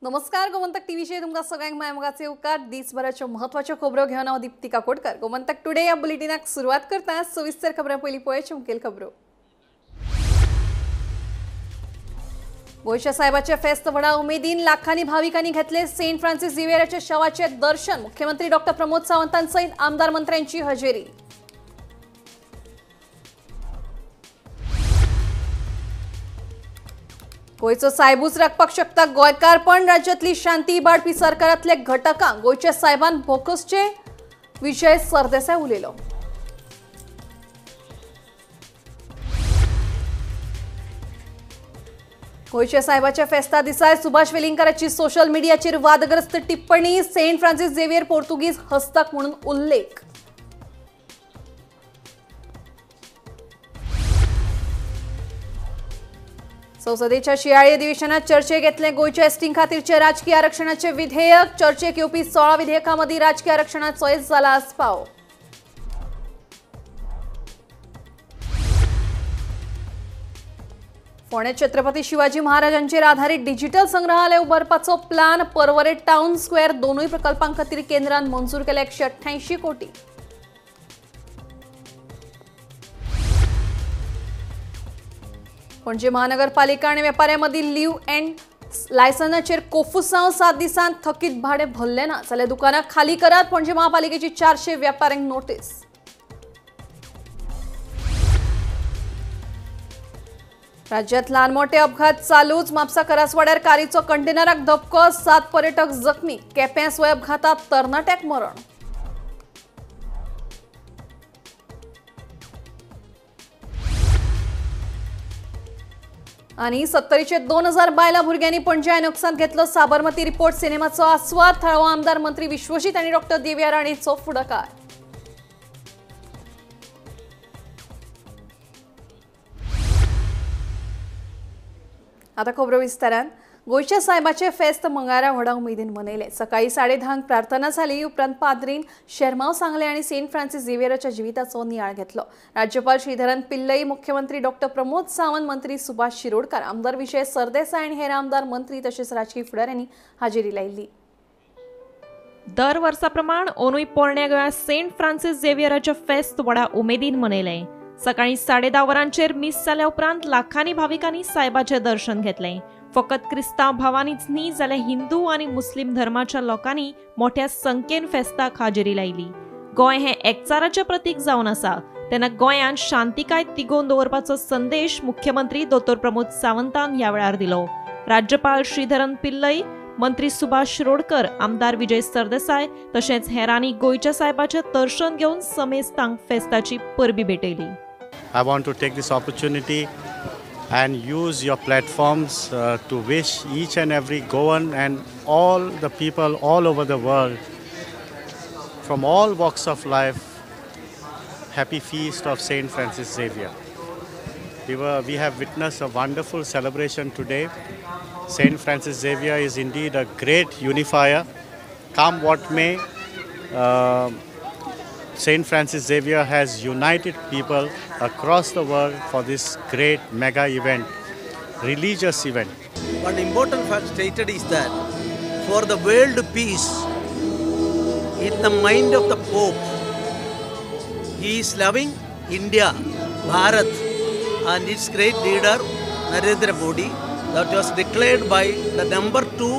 नमस्कार, गोमंतक टीव्हीचेर तुमकां सगळ्यांक मायमोगाचे उपकार. दिसभराच्यो म्हत्वाच्यो खबरो घेवन हांव दीप्ती काकोडकर. गोमंतक टुडे ह्या बुलेटिनाक सुरवात करता. सविस्तर खबरां पयलीं पळोवया मुखेल खबरो. गोंयच्या साहेबाचे फेस्त व्हडा उमेदीन लाखांनी भाविकांनी घेतले सेंट फ्रान्सिस झेवियराच्या शवाचे दर्शन. मुख्यमंत्री डॉक्टर प्रमोद सावंतांसहित आमदार मंत्र्यांची हजेरी. गोंयचो सायबूच राखपाक शकता गोंयकार, पण राज्यातली शांती इबाडपी सरकारांतले घटकांक गोंयच्या सायबान भोकसचे विजय सरदेसाय उलयलो. गोंयच्या साहेबाच्या फेस्ता दिसाय सुभाष वेलिंगकाराची सोशल मिडियाचेर वादग्रस्त टिप्पणी. सेंट फ्रान्सिस झेवियर पोर्तुगीज हस्तक म्हणून उल्लेख. संसदेच्या शियाळी अधिवेशनात चर्चेक घेतले गोंयच्या एसटी खातीरचे राजकीय आरक्षणाचे विधेयक. चर्चेक येवपी 16 विधेयकां मदीं राजकीय आरक्षणाचोय जाला आस्पाव. फोंडें छत्रपती शिवाजी महाराजांचेर आधारीत डिजिटल संग्रहालय उबारपाचो प्लान. पर्वरे टाउन स्क्वेअर दोनूय प्रकल्पां खातीर केंद्रान मंजूर केले 188 कोटी. पणजे महानगरपालिका आनी वेपाऱ्यां मदीं लीव अँड लायसनाचेर कोफुसांव. 7 दिसांत थकीत भाडें भरलें ना जाल्यार दुकानां खाली करात. पणजे महापालिकेची 400 वेपाऱ्यांक नोटीस. राज्यात ल्हान मोठे अपघात चालूच. म्हापसा करासवाड्यार कारीचो कंटेनराक धपको, 7 पर्यटक जखमी. केपें स्वय अपघातात तरणाट्याक मरण. आनी सत्तरीचे 2000 बायलां भुरग्यांनी पणजे आयनॉक्सांत घेतलो साबरमती रिपोर्ट सिनेमाचो आस्वाद. थळावो आमदार मंत्री विश्वजीत आनी डॉक्टर देविया राणेचो फुडाकार. आता खबरो विस्तारान. गोंयच्या साहेबाचे फेस्त मंगळारा व्हडा उमेदीन मनयले. सकाळी 10:30 प्रार्थना जाली. उपरांत पाद्रीन शेरमाव सांगले आनी सेंट फ्रान्सिस झेवियराच्या जिविताचो नियाळ घेतलो. राज्यपाल श्रीधरन पिल्लई, मुख्यमंत्री डॉक्टर प्रमोद सावंत, मंत्री सुभाष शिरोडकर, आमदार विजय सरदेसाय आनी हेर आमदार मंत्री तशेंच राजकीय फुडाऱ्यांनी हाजेरी लायिल्ली. दर वर्सा प्रमाण अंदूय पोरण्या गोंया सेंट फ्रान्सिस झेवियराचे फेस्त व्हडा उमेदीन मनयलें. सकाळी 10:30 वरांचेर मीस जाल्या उपरांत लाखांनी भाविकांनी सायबाचें दर्शन घेतलें. फकत क्रिस्तांव भावांनीच न्ही जाल्यार हिंदू आनी मुस्लीम धर्माच्या लोकांनी मोठ्या संख्येन फेस्ताक हाजेरी लायली. गोंय हें एकचाराचें प्रतीक जावन आसा, तेन्ना गोंयांत शांतिकाय तिगोवन दवरपाचो संदेश मुख्यमंत्री दोतोर प्रमोद सावंतान ह्या वेळार दिलो. राज्यपाल श्रीधरन पिल्लई, मंत्री सुभाष शिरोडकर, आमदार विजय सरदेसाय तशेंच हेरांनी गोंयच्या सायबाचें दर्शन घेवन समेस्तांक फेस्ताची परबी भेटयली. I want to take this opportunity and use your platforms to wish each and every Goan and all the people all over the world from all walks of life happy feast of Saint Francis Xavier. We have witnessed a wonderful celebration today. Saint Francis Xavier is indeed a great unifier. Come what may, Saint Francis Xavier has united people across the world for this great mega event, religious event. One important fact stated is that for the world peace, in the mind of the Pope, he is loving India, Bharat, and its great leader Narendra Modi. That was declared by the number 2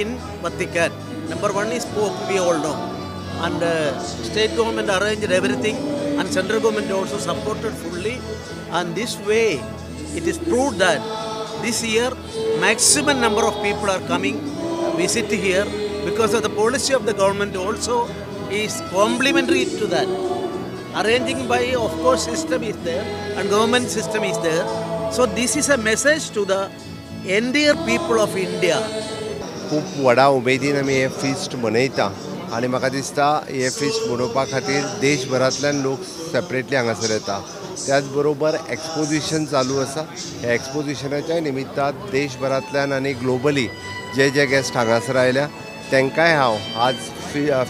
in Vatican. Number 1 is Pope, we all know. And state government arranged everything, and central government also supported fully. And this way, it is proved that this year maximum number of people are coming visit here because of the policy of the government also is complementary to that. Arranging by, of course, system is there and government system is there. So this is a message to the entire people of India. खूब व्हडा उमेदीन आमी हें feast मनयता आनी म्हाका दिसता हें फिस्ट मनोवपा खातीर देशभरांतल्यान लोक सेपरेटली हांगासर येता. त्याच बरोबर एक्सपोजिशन चालू आसा. ह्या एक्सपोजिशनाच्या निमित्तान देशभरांतल्यान आनी ग्लोबली जे जे गेस्ट हांगासर आयल्या तांकांय हांव आज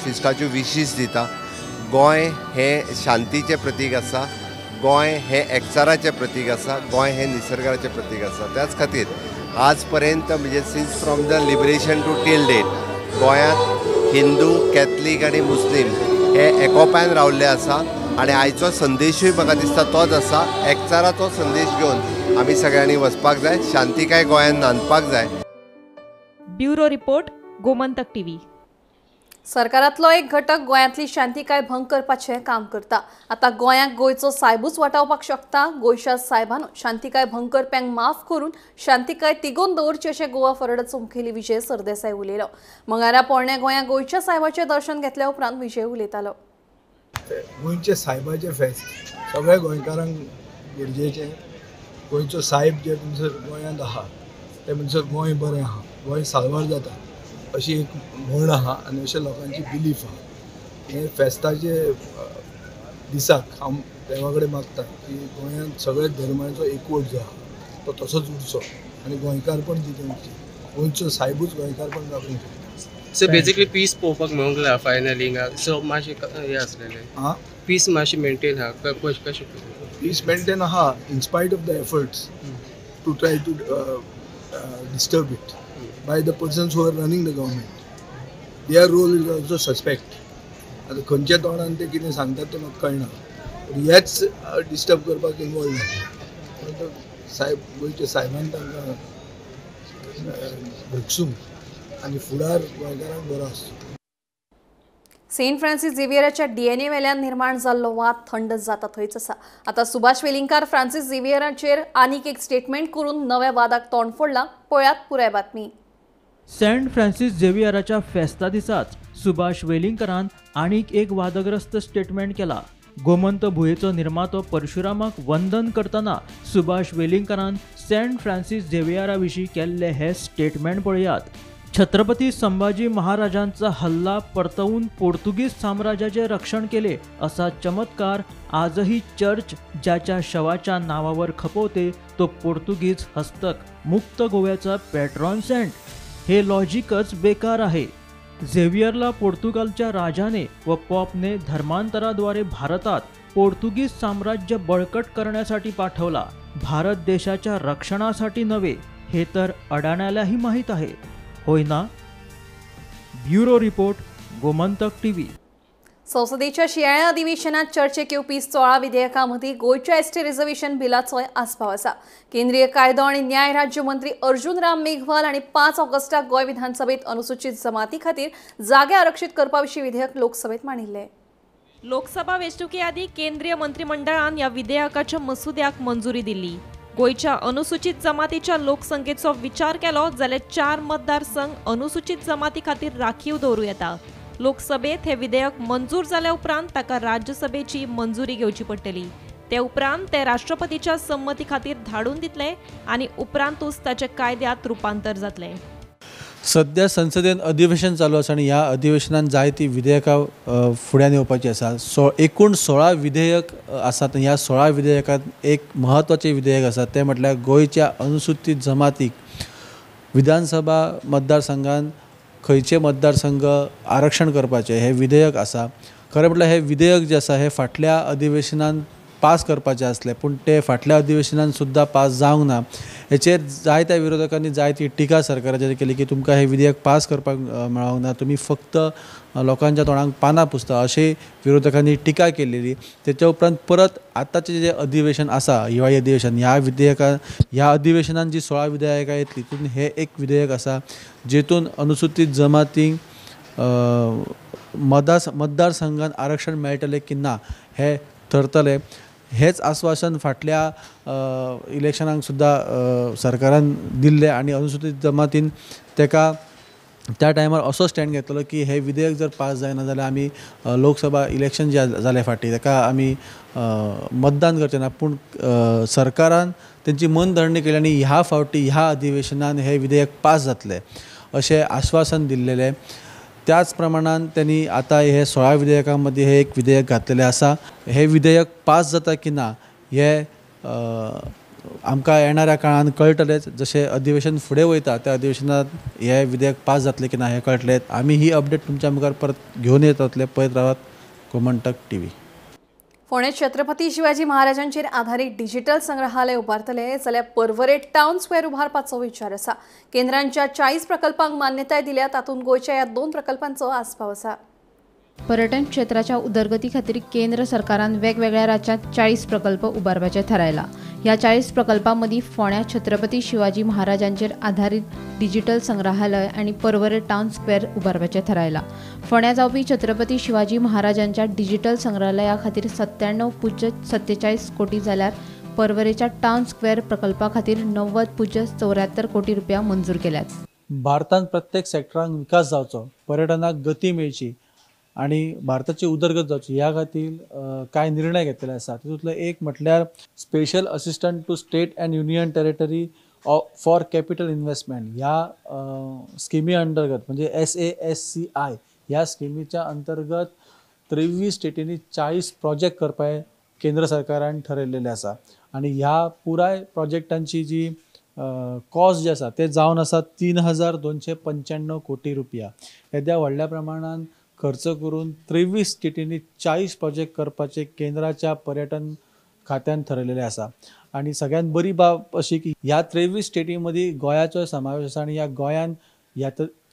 फिस्टाच्यो विशीस दिता. गोंय हें शांतीचें प्रतीक आसा, गोंय हें एकचाराचें प्रतीक आसा, गोंय हें निसर्गाचें प्रतीक आसा. त्याच खातीर आज पर्यंत म्हणजे since from the liberation to till date गोंयांत हिंदू, कॅथलीक आनी मुस्लीम हे एकोपायन रावल्ले आसा आनी आयचो संदेशूय म्हाका दिसता तोच आसा. एकचाराचो संदेश घेवन आमी सगळ्यांनी वचपाक जाय, शांतिकाय गोंयांत नांदपाक जाय. Bureau report, Gomantak TV. सरकारांतलो एक घटक गोंयांतली शांतिकाय भंग करपाचें काम करता. आतां गोंयांक गोंयचो सायबूच वाटावपाक शकता. गोंयच्या सायबान शांतिकाय भंग करप्यांक माफ करून शांतिकाय तिगोवन दवरची अशें गोवा फॉरवर्डाचो मुखेली विजय सरदेसाय उलयलो. मंगळारा पोरण्या गोंयांत गोंयच्या सायबाचें दर्शन घेतल्या उपरांत विजय उलयतालो. गोंयच्या सायबाचें फेस्त सगळ्या गोंयकारांक गरजेचें. गोंयचो सायब जे म्हणसर गोंयांत आहा ते म्हणसर गोंय बरें आहा, गोंय साल्वार जाता अशी एक म्हण आहा आनी अशें लोकांची बिलीफ आहा. हे फेस्ताचे दिसाक हांव देवा कडेन मागता की गोंयांत सगळ्या धर्मांचो एकवट जो आहा तो तसोच उरचो आनी गोंयकारपण जितें उरचें, गोंयचो सायबूच गोंयकारपण राखूंक शकता. सो बेसिकली पीस पळोवपाक मेळूंक ना फायनली हिंगा. सो मातशें हें आसलेलें पीस मातशें मेंटेन आहा, कशें पीस मेंटेन आहा in spite of the efforts to try to disturb it by the persons who are running the government. Their role is also suspect. आतां खंयच्या तोंडान ते कितें सांगतात तें म्हाका कळना, पूण हेच डिस्टर्ब करपाक इनवॉल्व जाता. सायब गोंयच्या सायबान तांकां भोगसूंक आनी फुडार गोंयकारांक बरो आसचो. सेंट फ्रांसीस झेवियराच्या डीएनए वेल्यान निर्माण जाल्लो वाद थंड जाता थंयच आसा. आतां सुभाष वेलिंगकार फ्रांसीस झेवियराचेर आनीक एक स्टेटमेंट करून नव्या वादाक तोंड फोडलां. पळयात पुराय बातमी. सेंट फ्रांसीस झेवियराच्या फेस्ता दिसाच सुभाष वेलिंगकरान आनीक एक वादग्रस्त स्टेटमेंट केला. गोमंत भुंयेचो निर्मातो परशुरामाक वंदन करतना सुभाष वेलिंगकरान सेंट फ्रांसीस झेवियरा विशीं केल्ले हे स्टेटमेंट पळयात. छत्रपती संभाजी महाराजांचा हल्ला परतवून पोर्तुगीज साम्राज्याचे रक्षण केले असा चमत्कार आजही चर्च ज्याच्या शवाच्या नावावर खपवते तो पोर्तुगीज हस्तक मुक्त गोव्याचा पॅट्रॉन सेंट. हे लॉजिकच बेकार आहे. झेवियरला पोर्तुगालच्या राजाने व पॉपने धर्मांतराद्वारे भारतात पोर्तुगीज साम्राज्य बळकट करण्यासाठी पाठवला, भारत देशाच्या रक्षणासाठी नव्हे, हे तर अडाण्यालाही माहीत आहे, होय ना? Bureau report, Gomantak TV. संसदेच्या शिंयाळ्या अधिवेशनात चर्चेक येवपी 16 विधेयकां मदीं गोंयच्या एसटी रिझर्वेशन बिलाचोय आस्पाव आसा. केंद्रीय कायदो आनी न्याय राज्य मंत्री अर्जुन राम मेघवाल आनी 5 ऑगस्टाक गोंय विधानसभेत अनुसूचित जमाती खातीर जागे आरक्षीत करपा विशीं विधेयक लोकसभेत मांडिल्लें. लोकसभा वेंचणुके आदीं केंद्रीय मंत्रिमंडळान ह्या विधेयकाच्या मसुद्याक मंजुरी दिल्ली. गोंयच्या अनुसूचित जमातीच्या लोकसंख्येचो विचार केलो जाल्यार 4 मतदारसंघ अनुसूचित जमाती खातीर राखीव दवरूं येता. लोकसभेत हे विधेयक मंजूर जाल्या उपरांत ताका राज्यसभेची मंजुरी घेवची पडटली. ते उपरांत ते राष्ट्रपतीच्या संमती खातीर धाडून दितले आनी उपरांतूच ताचे कायद्यात रुपांतर जातले. सध्या संसदेन अधिवेशन चालू आसा आनी ह्या अधिवेशनान जायती विधेयकां फुड्यान येवपाची आसा. एकूण 16 विधेयक आसात. ह्या 16 विधेयकांत एक म्हत्वाचें विधेयक आसा तें म्हटल्यार गोंयच्या अनुसूचित जमातीक विधानसभा मतदारसंघान खंयचे मतदारसंघ आरक्षण करपाचें हें विधेयक आसा. खरें म्हटल्यार हें विधेयक जें आसा हें फाटल्या अधिवेशनान पास करपाचें आसलें, पूण तें फाटल्या अधिवेशनान सुद्दां पास जावंक ना. हेचेर जायत्या विरोधकांनी जायती टिका सरकाराचेर केली की तुमकां हें विधेयक पास करपाक मेळोंक ना, तुमी फक्त लोकांच्या तोंडाक पानां पुसता अशें विरोधकांनी टिका केलेली. तेच्या उपरांत परत आतांचें जें अधिवेशन आसा हिवाळी अधिवेशन, ह्या अधिवेशनान जी 16 विधेयकां येतली तितून हें एक विधेयक आसा जेतून अनुसूचित जमातींक मतदारसंघान आरक्षण मेळटलें की ना हें थरतलें. हेच आश्वासन फाटल्या इलेक्शनाक सुद्दां सरकारान दिल्लें आनी अनुसूचित जमातीन तेका त्या टायमार असो स्टँड घेतलो की हे विधेयक जर पास जायना जाल्यार आमी लोकसभा इलेक्शन जे जालें फाटीं ताका आमी मतदान करचें ना. पूण सरकारान तेंची मनधरणी केली आनी ह्या फावटी ह्या अधिवेशनान हें विधेयक पास जातलें अशें आश्वासन दिल्लेलें. त्याच प्रमाणान त्यांनी आतां हे 16 विधेयकां मदीं हे एक विधेयक घातलेलें आसा. हे विधेयक पास जाता की ना हे आमकां येणाऱ्या काळान कळटलेंच. जशें अधिवेशन फुडें वयता त्या अधिवेशनांत हे विधेयक पास जातलें की ना हें कळटलें. आमी ही अपडेट तुमच्या मुखार परत घेवन येतले. पळयत रावात गोमंतक टीव्ही. फोंडें छत्रपती शिवाजी महाराजांचेर आधारीत डिजिटल संग्रहालय उबारतले जाल्यार पर्वरे टावन स्क्वेअर उबारपाचो विचार आसा। केंद्रांच्या 40 प्रकल्पांक मान्यताय दिल्या, तातूंत गोंयच्या ह्या 2 प्रकल्पांचो आस्पाव आसा। पर्यटन क्षेत्राच्या उदरगती खातीर केंद्र सरकारान वेगवेगळ्या राज्यांत 40 प्रकल्प उबारपाचे थारायला। ह्या 40 प्रकल्पां मदीं फोंड्या छत्रपती शिवाजी महाराजांचेर आधारीत डिजिटल संग्रहालय आनी पर्वरे टावन स्क्वेअर उबारपाचें थारायला। फोंड्या जावपी छत्रपती शिवाजी महाराजांच्या डिजिटल संग्रहालया खातीर 97.47 कोटी जाल्यार पर्वरेच्या टावन स्क्वेअर प्रकल्पा खातीर 90.74 कोटी रुपया मंजूर केल्यात। भारतांत प्रत्येक सेक्टरांक विकास जावचो, पर्यटनाक गती मेळची आनी भारताची उदरगत जावची ह्या खातीर कांय निर्णय घेतलेले आसा। तितूंतलो एक म्हटल्यार special assistant to state and union territory for capital investment ह्या स्किमी अंतर्गत म्हणजे SASCI ह्या स्किमीच्या अंतर्गत 23 स्टेटींनी 40 प्रोजेक्ट करपाक केंद्र सरकारान ठरयलेले आसा आनी ह्या पुराय प्रोजेक्टांची जी कॉस्ट जी आसा ते जावन आसा 3295 कोटी रुपया। येद्या व्हडल्या प्रमाणान खर्च करून 23 स्टेटींनी 40 प्रोजेक्ट करपाचे केंद्राच्या पर्यटन खात्यान ठरयलेले आसा। आनी सगळ्यात बरी बाब अशी की ह्या 23 स्टेटी मदीं गोंयाचो समावेश आसा आनी ह्या गोंयान ह्या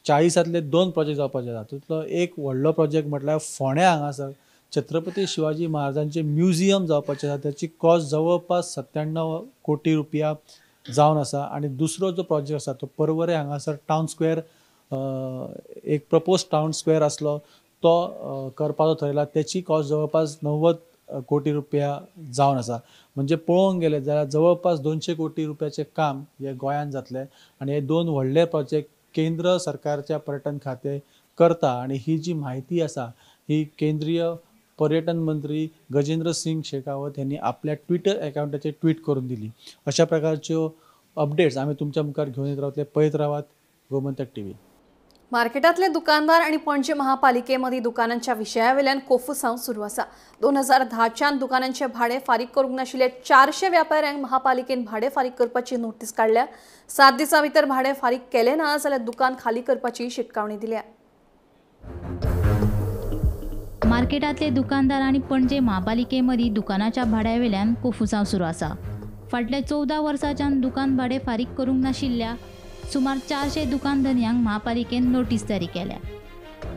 40 2 प्रोजेक्ट जावपाचे आसा। तातूंतलो एक व्हडलो प्रोजेक्ट म्हटल्यार फोंड्या हांगासर छत्रपती शिवाजी महाराजांचे म्युझियम जावपाचें आसा, त्याची कॉस्ट जवळपास 97 कोटी रुपया जावन आसा। आनी दुसरो जो प्रोजेक्ट आसा तो पर्वरे हांगासर टावन स्क्वेअर एक प्रपोज टावन स्क्वेअर आसलो तो करपाचो थरयला, त्याची कॉस्ट जवळपास 90 कोटी रुपया जावन आसा। म्हणजे पळोवंक गेले जाल्यार जवळपास 200 कोटी रुपयाचें काम हे गोंयांत जातलें आनी हे 2 व्हडले प्रोजेक्ट केंद्र सरकारच्या पर्यटन खातें करता। आनी ही जी म्हायती आसा ही केंद्रीय पर्यटन मंत्री गजेंद्र सिंग शेखावत यांनी आपल्या ट्विटर अकाउंटाचेर ट्वीट करून दिली। अशा प्रकारच्यो अपडेट्स आमी तुमच्या मुखार घेवन येत रावतले। पळयत रावात गोमंतक टीव्ही। मार्केटातले दुकानदार आणि पणजे महापालिकेमध्ये दुकानांच्या विषयावेल्यान कोफुसांव सुरू आसा। 2010च्यान दुकानांचे भाडे फारीक करूंक नाशिल्ले 400 व्यापाऱ्यांक महापालिकेन भाडे फारीक करपाची नोटीस काडल्या। 7 दिसां भितर भाडे फारीक केले ना जाल्यार दुकान खाली करपाची शिटकावणी दिल्या। मार्केटातले दुकानदार आणि पणजे महापालिकेमध्ये दुकानाच्या भाड्यावेल्यान कोफुसांव सुरू आसा। फाटल्या 14 वर्सांच्यान दुकान भाडे फारीक करूंक नाशिल्ल्या सुमार 400 दुकानधनयांक महापालिकेन नोटीस जारी केल्या।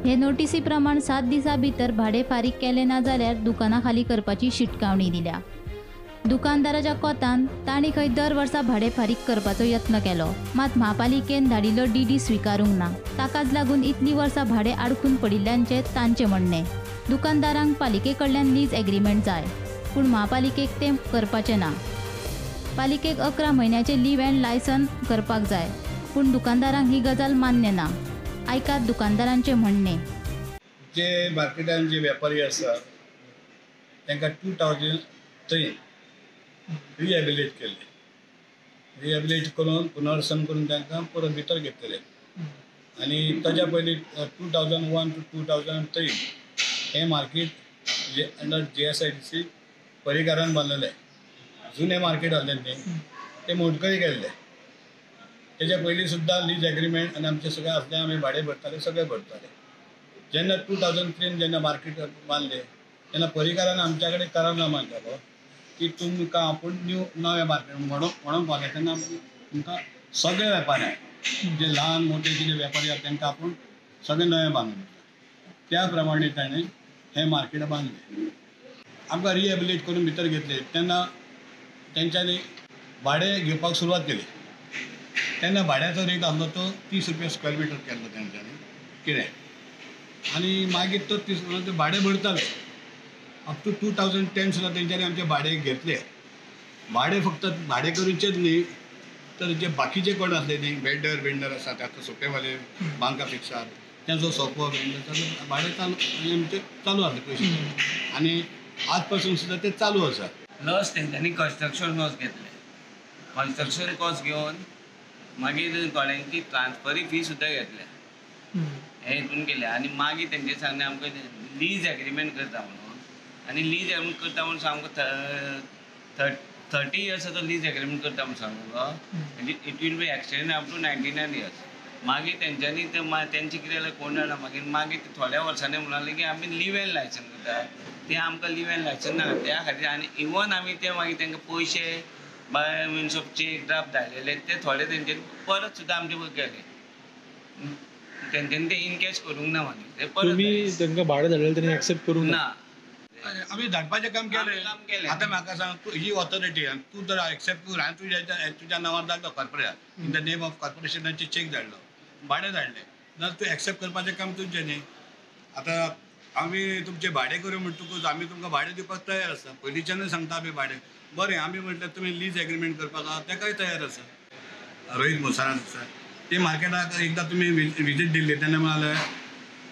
हे नोटीसी प्रमाण 7 दिसां भितर भाडे फारीक केले ना जाल्यार दुकानां खाली करपाची शिटकावणी दिल्या। दुकानदाराच्या कोतान तांणी खंय दर वर्सा भाडे फारीक करपाचो यत्न केलो, मात महापालिकेन धाडिल्लो डीडी स्विकारूंक ना। ताकाच लागून इतली वर्सां भाडे आडखून पडिल्ल्याचें तांचें म्हणणें। दुकानदारांक पालिके कडल्यान लीज एग्रीमेंट जाय, पूण महापालिकेक तें करपाचें ना। पालिकेक 11 म्हयन्याचें लीव अँड लायसन करपाक जाय, पूण दुकानदारांक ही गजाल मान्य ना। आयकात दुकानदारांचें म्हणणें। जे मार्केटान जे व्यापारी आसा तांकां 2003 रिहेबिलिट केले, रिहेबिलिट करून पुनर्वसन करून तांकां परत भितर घेतले आनी ताच्या पयलीं 2001 टू 2003 हें मार्केट अंडर GSIDC परिकारान बांदलेलें। जुनें मार्केट आसलें तें मोडकळी गेल्लें। तेच्या पयलीं सुद्दां लीज एग्रीमेंट आनी आमचें सगळें आसलें, आमी भाडें भरताले, सगळें भरताले। जेन्ना 2003 जेन्ना मार्केट बांदलें तेन्ना परिकारान आमच्या कडेन करारनामा केलो की तुमकां आपूण न्यू नवें मार्केट म्हणून पावलें तेन्ना तुमकां सगळे वेपाऱ्यांक जे ल्हान मोठे कितें वेपारी आसा तांकां आपूण सगळें नवें बांदून दिता। त्या प्रमाणे ताणें हें मार्केट बांदलें, आमकां रिहेबिलिट करून भितर घेतले तेन्ना तेंच्यांनी भाडें घेवपाक सुरवात केली। तेन्ना भाड्याचो रेट आसलो तो 30 रुपया स्क्वेअर मिटर केल्लो तेंच्यांनी कितें, आनी मागीर तो 30 रुपया भाडें भरताले अप टू 2010 सुद्दां तेंच्यांनी आमचे भाडें घेतले। भाडें फक्त भाडें करूचेच न्ही तर जे बाकीचे कोण आसले न्ही वेंडर वेंडर आसा ते आतां सोपेवाले बांका फिक्सार तेंचो सोपो वेंडर ताचो भाडें चालू आमचें चालू आसलें पयशे, आनी आज पासून सुद्दां ते चालू आसा। लॉस तेंच्यांनी कन्स्ट्रक्शन कॉस्ट घेतले, कन्स्ट्रक्शन कॉस्ट घेवन मागीर थोड्यांची ट्रान्सफरी फी सुद्दां घेतल्या, हे हितून केले। आनी मागीर तेंचे सांगणें आमकां लीज एग्रीमेंट करता म्हणून, आनी लीज एग्रीमेंट करता म्हणून आमकां 30 इयर्साचो लीज एग्रीमेंट करता म्हणून सांगलो, म्हणजे it will be extend up to 99 years. मागीर तेंच्यांनी ते तेंचें कितें जालें कोण जाणा. मागीर मागीर थोड्या वर्सांनी म्हणलें की आमी लिव एन लायसन करता, तें आमकां लिव एन लायसन नाका त्या खातीर. आनी इवन आमी ते मागीर तांकां पयशे by means of cheque draft धाडलेले ते थोडे तेंच्यांनी परत सुद्दां आमचे गेले, तेंच्यांनी ते इनकॅश करूंक ना. मागीर ते परत तांकां भाडें धाडलेलें तेणी एक्सेप्ट करूंक ना. आमी धाडपाचें काम केलें. आतां म्हाका सांग, तूं ही ऑथॉरिटी तूं जर एक्सेप्ट करून हांवें तुज्या तुज्या नांवार धाडलो corporation, in the name of कॉर्पोरेशनाचे check धाडलो, भाडें धाडलें, जाल्यार तूं एक्सेप्ट करपाचें काम तुजें न्ही. आतां आमी तुमचें भाडें करूं म्हणटकूच आमी तुमकां भाडें दिवपाक तयार आसा, पयलींच्यानूय सांगता आमी भाडें. बरें, आमी म्हटल्यार तुमी लीज एग्रीमेंट करपाक आहा तेकाय तयार आसा. रोहीत मोसारान आसा ते मार्केटाक एकदां तुमी विजीट दिल्ली तेन्ना म्हणाले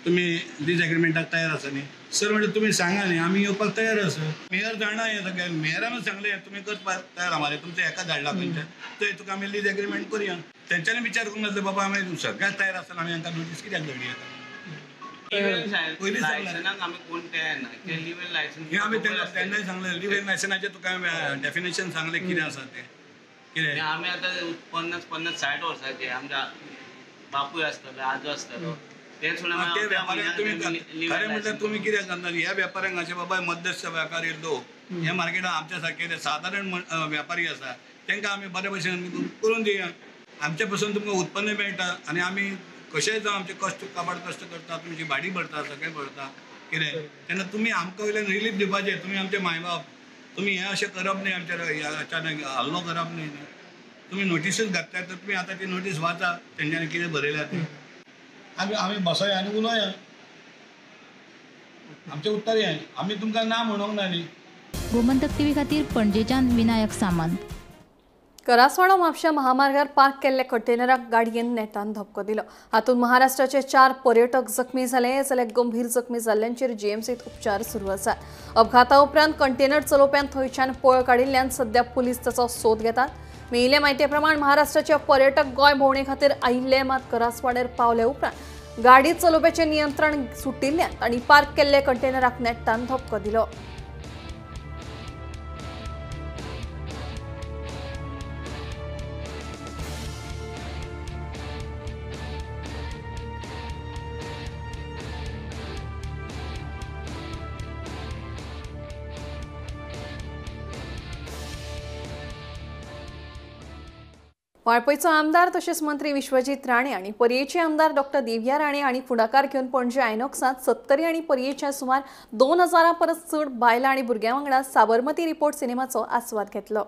तुमी लीज एग्रीमेंटाक तयार आसा न्ही सर, म्हणल्यार तुमी सांगा न्ही आमी येवपाक तयार आसा. मेयर जाणा हें सगळें, मेयरानूच सांगलें तुमी करपाक तयार आसा, तुमचें हेका धाडला खंयच्या थंय तुका आमी लीज एग्रीमेंट करुया. तेंच्यांनी विचार करूंक नासलें बाबा आमी सगळ्याक तयार आसतना आमी हांकां नोटीस कित्याक धाडया. हें आमी तेन्नाय सांगलें, लिव एन लायसनाचें तुका डेफिनेशन सांगलें कितें आसा तें. कितें आमी आतां 50 50 60 वर्सांचे आमच्या बापूय आसतलो, आजो आसतलो, ते व्यापाऱ्यांक तुमी खरें म्हटल्यार तुमी कितें करता, ह्या व्यापाऱ्यांक अशें बाबा मध्यस्थ व्यापारी लोक ह्या मार्केटांत आमच्या सारके सादारण व्यापारी आसा तांकां आमी बरे भशेन करून दिया. आमचे पसून तुमकां उत्पन्न मेळटा आनी आमी कशेंय जावं आमचे कश्ट काबाड कश्ट करता, तुमची भाडी भरता, सगळें भरता कितें, तेन्ना तुमी आमकां वयल्यान रिलीफ दिवपाचें. तुमी आमचे मायबाप, तुमी हें अशें करप न्ही, आमच्या अचानक हल्लो करप न्ही. तुमी नोटीसूच घातल्या तर तुमी आतां ती नोटीस वाचा तेंच्यांनी कितें बरयल्या तें. आमी आमी बसया आनी उलोया, आमचें उत्तर हें, आमी तुमकां ना म्हणूंक ना न्ही. गोमंतक टीव्ही खातीर पणजेच्यान विनायक सामंत. करासवाडो म्हापशा महामार्गार पार्क केल्ल्या कंटेनराक गाडयेन नेटान धपको दिलो. हातूंत महाराष्ट्राचे 4 पर्यटक जखमी जाले, जाल्यार गंभीर जखमी जाल्ल्यांचेर जीएमसीत उपचार सुरू आसात. अपघाता उपरांत कंटेनर चलोवप्यान थंयच्यान पळ काडिल्ल्यान सध्या पुलीस ताचो सोद घेतात. मेळिल्ले म्हायती प्रमाण महाराष्ट्राचे पर्यटक गोंय भोंवणे खातीर आयिल्ले, मात करासवाड्यार पावले उपरांत गाडी चलोवप्याचें नियंत्रण सुटिल्ल्यान तांणी पार्क केल्ल्या कंटेनराक नेटान धपको दिलो. वाळपयचो आमदार तशेंच मंत्री विश्वजीत राणे आनी पर्येचे आमदार डॉक्टर देविया राणे हांणी फुडाकार घेवन पणजे आयनॉक्सांत 70 आनी पर्येच्या सुमार 2000 परस चड बायलां आनी भुरग्यां वांगडा साबरमती रिपोर्ट सिनेमाचो आस्वाद घेतलो.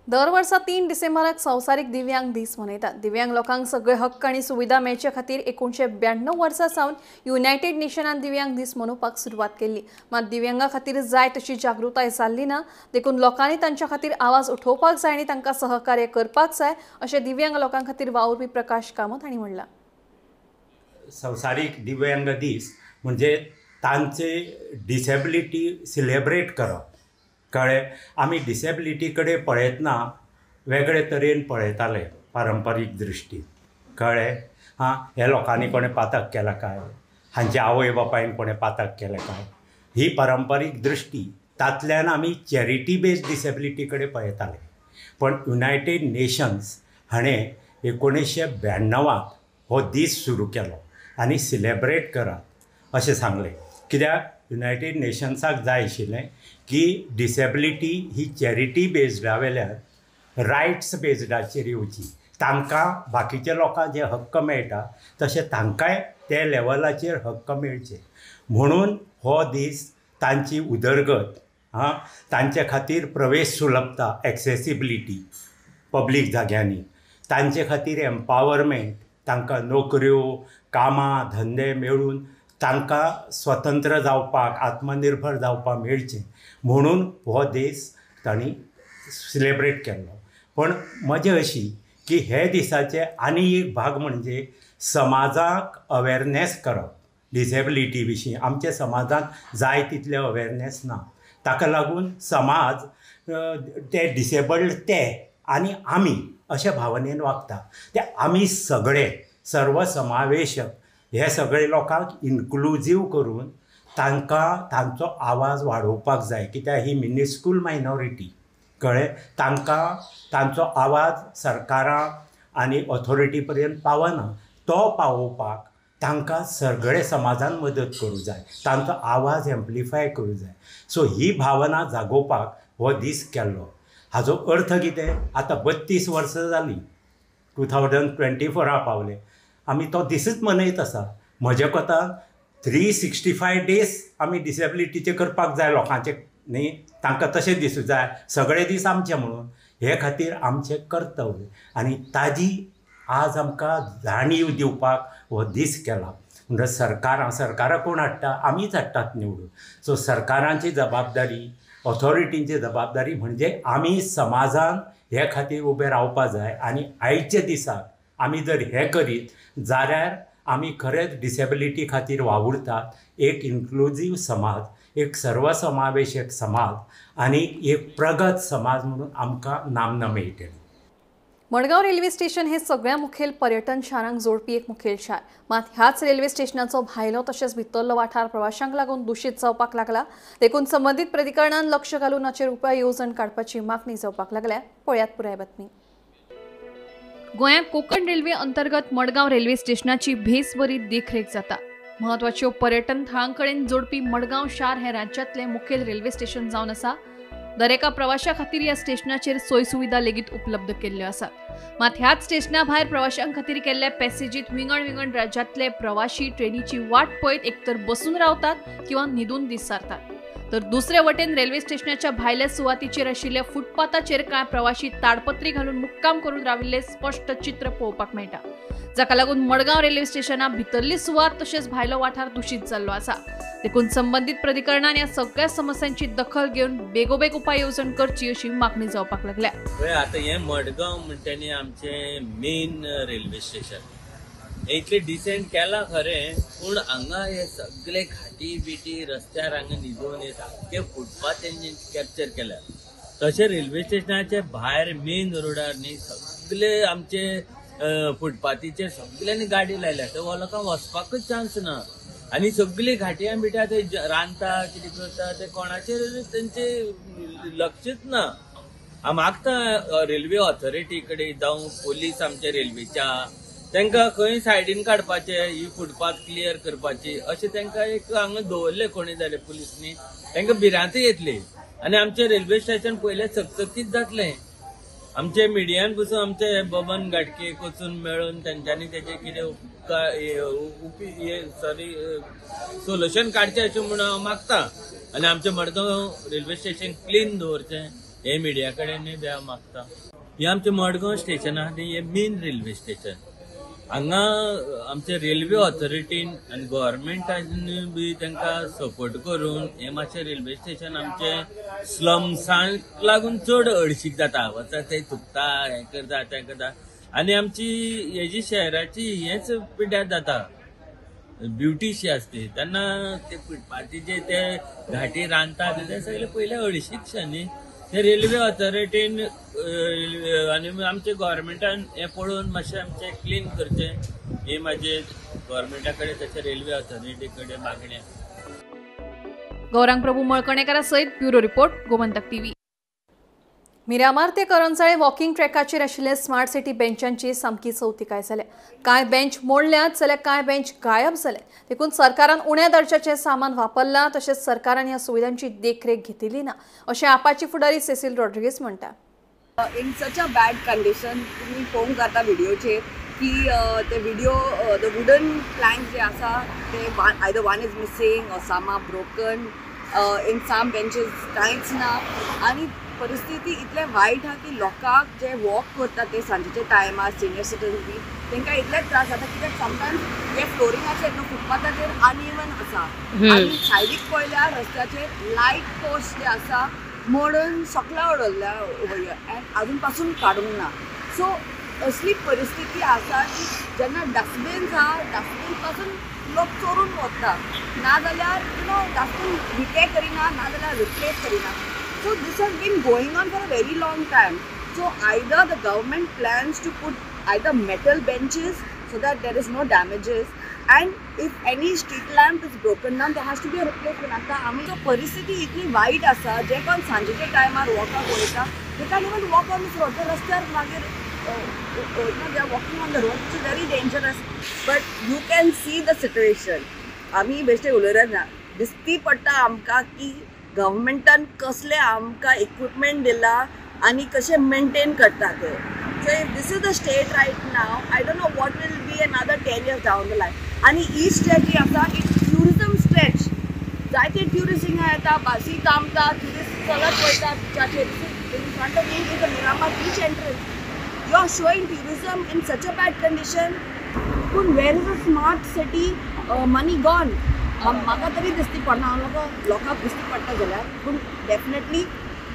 दर वर्सा 3 डिसेंबराक संवसारीक दिव्यांग दीस मनयतात. दिव्यांग लोकांक सगळे हक्क आनी सुविधा मेळचे खातीर 1992 वर्सा सावन युनायटेड नेशनान दिव्यांग दीस मनोवपाक सुरवात केल्ली. मात दिव्यांगा खातीर जाय तशी जागृताय जाल्ली ना, देखून लोकांनी तांच्या खातीर आवाज उठोवपाक जाय आनी तांकां सहकार्य करपाक जाय अशें दिव्यांग लोकां खातीर वावुरपी प्रकाश कामत हांणी म्हणलां. संवसारीक दिव्यांग दीस म्हणजे तांचे डिसेबिलिटी सेलिब्रेट करप. कळ्ळें, आमी डिसेबिलिटी कडेन पळयतना वेगळे तरेन पळयताले पारंपारीक दृश्टीन. कळ्ळें, हां, ह्या लोकांनी कोणें पातक केलां काय, हांच्या आवय बापायन कोणें पातक केलें काय, ही पारंपारीक दृश्टी. तांतल्यान आमी चॅरिटी बेज्ड डिसेबिलिटी कडेन पळयताले. पण युनायटेड नेशन्स हाणें 1992 हो दीस सुरू केलो आनी सिलेब्रेट करात अशें सांगलें. कित्याक युनायटेड नेशन्साक जाय आशिल्लें की डिसेबिलिटी ही चॅरिटी बेज्डा वेल्यान रायट्स बेज्डाचेर येवची. तांकां बाकीच्या लोकांक जे हक्क मेळटा तशें तांकांय ते लेवलाचेर हक्क मेळचे म्हणून हो दीस तांची उदरगत, हां, तांचे खातीर प्रवेश सुलभता, एक्सेसिबिलिटी पब्लीक जाग्यांनी, तांचे खातीर एम्पावरमेंट, तांकां नोकऱ्यो, कामां, धंदे मेळून तांकां स्वतंत्र जावपाक, आत्मनिर्भर जावपाक मेळचें म्हणून हो दीस तांणी सिलेब्रेट केल्लो. पण मजा अशी की हे दिसाचे आनी एक भाग म्हणजे समाजाक अवेरनेस करप डिसेबिलिटी विशीं. आमच्या समाजांत जाय तितले अवेरनेस ना, ताका लागून समाज ते डिसेबल्ड ते आनी आमी अशा भावनेन वागता. ते आमी सगळे सर्वसमावेशक हे सगळे लोकांक इन्क्लुजीव करून तांकां तांचो आवाज वाडोवपाक जाय, कित्याक ही मिनिस्कूल मायनॉरिटी, कळ्ळें, तांकां तांचो आवाज सरकारां आनी ऑथॉरिटी पर्यंत पावना. तो पावोवपाक तांकां सगळे समाजान मदत करूं जाय, तांचो आवाज एम्प्लिफाय करूं जाय. सो ही भावना जागोवपाक हो दीस केल्लो. हाजो अर्थ कितें, आतां 32 वर्सां जालीं, 2024 पावले, आमी तो दिसूच मनयत आसा. म्हज्या कोतान 365 डेज आमी डिसेबिलिटीचे करपाक जाय लोकांचे, न्ही, तांकां तशें दिसूं जाय सगळे दीस आमचे म्हणून. हे खातीर आमचें कर्तव्य आनी ताजी आज आमकां जाणीव दिवपाक हो दीस केला. म्हणटच सरकारां, सरकारां कोण हाडटा, आमीच हाडटात निवडून. सो सरकारांची जबाबदारी, ऑथॉरिटींची जबाबदारी म्हणजे आमी समाजान हे खातीर उबे रावपा जाय. आनी आयच्या दिसाक आमी जर हें करीत जाल्यार आमी खरेंच डिसेबिलिटी खातीर वावुरतात. एक इन्क्लुजीव समाज, एक सर्वसमावेशक समाज आनी एक प्रगत समाज म्हणून आमकां नामना मेळटली. मडगांव रेल्वे स्टेशन हे सगळ्या मुखेल पर्यटन शारांक जोडपी एक मुखेल शार. मात ह्याच रेल्वे स्टेशनाचो भायलो तशेंच भितरलो वाठार प्रवाशांक लागून दूषित जावपाक लागला. देखून संबंदीत प्राधिकरणान लक्ष घालून हाचेर उपाय येवजण काडपाची मागणी जावपाक लागल्या. पळयात पुराय बातमी. गोंयांत कोंकण रेल्वे अंतर्गत मडगांव रेल्वे स्टेशनाची भेस बरी देखरेख जाता. म्हत्वाच्यो पर्यटन थळां कडेन जोडपी मडगांव शार हें राज्यांतलें मुखेल रेल्वे स्टेशन जावन आसा. दरेका प्रवाशां खातीर ह्या स्टेशनाचेर सोय सुविधा लेगीत उपलब्ध केल्ल्यो आसात. मात ह्याच स्टेशना भायर प्रवाशां खातीर केल्ल्या पॅसेजीत विंगड विंगड राज्यांतले प्रवाशी ट्रेनीची वाट पळयत एकतर बसून रावतात किंवा न्हिदून दीस सारतात. तर दुसरे वटेन रेल्वे स्टेशनाच्या भायल्या सुवातीचेर आशिल्ल्या फुटपाथाचेर कांय प्रवाशी ताडपत्री घालून मुक्काम करून राविल्ले स्पश्ट चित्र पळोवपाक मेळटा, जाका लागून मडगांव रेल्वे स्टेशना भितरली सुवात तशेंच भायलो वाठार दूषित जाल्लो आसा. देखून संबंदीत प्राधिकरणान ह्या सगळ्या समस्यांची दखल घेवन बेगोबेग उपाय येवजण करची अशी मागणी जावपाक लागल्या. आतां हें मडगांव म्हणटा न्ही आमचें मेन रेल्वे स्टेशन, इतलें डिसेंट केलां खरें, पूण हांगा हे सगळे घाटी बिटी रस्त्यार हांगा न्हिदून हे सामके फुटपाथ तेंचे कॅप्चर केल्या. तशें रेल्वे स्टेशनाचे भायर मेन रोडार न्ही सगळे आमचे फुटपाथीचेर सगळ्यांनी गाडी लायल्या, थंय लोकांक वचपाकूच चान्स ना. आनी सगळी घाटयां बिट्या ते रांदता कितें करता ते कोणाचेर तेंचे लक्षच ना. हांव मागता रेल्वे ऑथॉरिटी कडेन जावं पोलीस आमच्या रेल्वेच्या तांकां खंय सायडीन काडपाचे, ही फुटपाथ क्लियर करपाची अशें तांकां एक हांगा दवरले कोणी जाल्यार पुलिसांनी, तांकां भिरांत येतली आनी आमचें रेल्वे स्टेशन पयलें चकचकीत जातलें. आमचे मिडियान पसून आमचे बबन घाटके वचून मेळून तेंच्यांनी तेजे कितें सॉरी सोल्युशन काडचें अशें म्हूण हांव मागता. आनी आमचें मडगांव रेल्वे स्टेशन क्लीन दवरचें हें मिडिया कडेन बी हांव मागता. हें आमचें मडगांव स्टेशन आहा तें हें मेन रेल्वे स्टेशन. हांगा आमचे रेल्वे ऑथॉरिटीन आनी गव्हर्मेंटान बी तांकां सपोर्ट करून हें मातशें रेल्वे स्टेशन आमचें स्लम्सांक लागून चड हळशीक जाता, वता थंय थुकता, हें करता तें करता आनी आमची हेजी शहराची हेंच पिड्ड्यार जाता, ब्युटीशी आसती तेन्ना ते फुटपाथीचे ते घाटी रांदता ते सगळे पयले हळशीकशें न्ही. ते रेल्वे ऑथॉरिटीन आनी आमचे गव्हर्मेंटान हें पळोवन मातशें आमचें क्लीन करचें हे म्हाजे गव्हर्मेंटा कडेन तशें रेल्वे ऑथॉरिटी कडेन मागणी आसा. गौरांग प्रभू मळकणेकारा सयत bureau report, Gomantak TV. Miramar ते करंजाळे वॉकिंग ट्रॅकाचेर आशिल्ले स्मार्ट सिटी बेंचांची सामकी चवतिकाय जाल्या. कांय बेंच मोडल्यात जाल्यार कांय बेंच गायब जाले. देखून सरकारान उण्या दर्जाचें सामान वापरलां तशेंच सरकारान ह्या सुविधांची देखरेख घेतिल्ली ना अशें आपाची फुडारी सेसील रॉड्रिगीस म्हणटा. In such a bad condition तुमी पळोवंक जाता व्हिडियोचेर की ते व्हिडिओ the wooden Planck जे आसा ते either one is missing or some are broken, in some benches कांयच ना. आनी परिस्थिती इतले वायट आहा की लोकांक जे वॉक करता ते सांजेच्या टायमार सिनियर सिटीजन बी तांकां इतले त्रास जाता कित्याक समटायम्स हे फ्लोरिंगाचेर न्हू फुटपाथाचेर अनइवन आसा आनी सायडीक पळयल्यार रस्त्याचेर लायट पोस्ट जे आसा मोडून सकला उडयल्ल्या एंड अजून पासून काडूंक ना. सो असली परिस्थिती आसा की जेन्ना डस्टबीन्स आहा डस्टबीन पासून लोक चोरून वता, नाजाल्यार you know dustbin repair करिना, नाजाल्यार रिप्लेस करिना. So this has been going on for a very long time. So either the government plans to put either metal benches so that there is no damages, and if any street lamp is broken down there has to be a replacement. आतां आमी तो परिस्थिती इतली वायट आसा जे कोण सांजेच्या टायमार वॉकाक वयता they can't even walk on this road. ते रस्त्यार मागीर they are walking on the road which is very dangerous. But you can see the situation. आमी बेश्टे उलयत ना, दिसती पडटा आमकां की गव्हर्मेंटान कसले आमकां इक्विपमेंट दिला आनी कशें मेंटेन करता ते. So if this is the state right now, I don't know what will be another 10 years down the line. आनी ही स्ट्रेच जी आसा it tourism stretch, जायते ट्युरिस्ट हिंगा येता, बसी थांबता, ट्युरिस्ट चलत वयता बिचाचेर. In front of me is the Miramar beach entrance. You are showing tourism in such a bad condition. पूण where is a smart city money gone? म्हाका तरी दिसती पडना, लोकांक दिसती पडटा जाल्यार, पूण definitely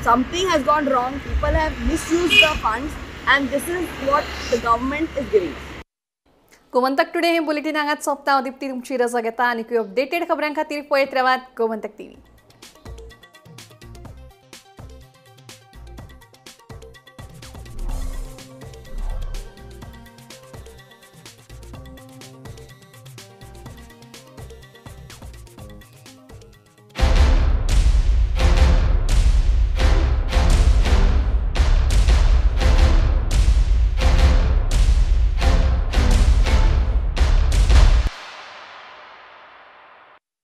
something has gone wrong. People have misused the funds and this is what the government is giving. Gomantak today हे बुलेटिन हांगाच सोंपता. हांव दीप्ती तुमची रजा घेता आनी अपडेटेड खबरां खातीर पळयत रावात गोमंतक टीव्ही.